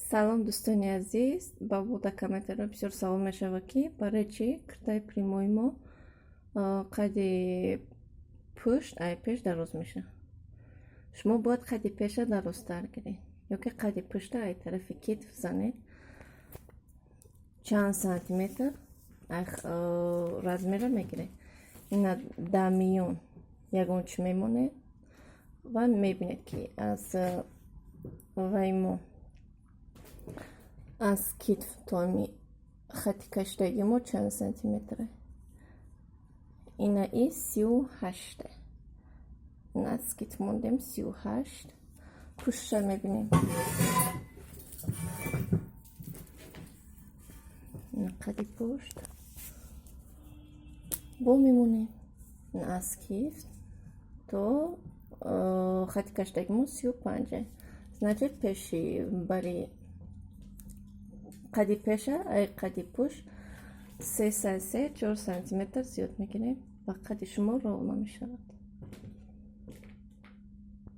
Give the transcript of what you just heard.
Салом, дӯстони азиз! Ба бода комментариҳо бисёр савол мешавад, ки барои чӣ киртаи прямой мо қади пушт ай пеш дароз мешавад. Шумо бояд қади пеша дарозтар гиред ё ки қади пушта ай тарафи китф занед, чанд сантиметр размера мегиред. Ина да миён ягон чӣ мемонед ва мебинед, ки аз вай мо аз китф то ами хати кашидаги мо чанд сантиметре. Ина и 38-е. Аз китф мондем 38. Пуштша мебинем, қади пушт бо мемонем, аз китф то хати кашидаги мо 35-е. Значит, пеши бари қади пеша ай қади пушт 3, 4 сантиметр зиёд мегирем ва қади шумо ровно мешавад.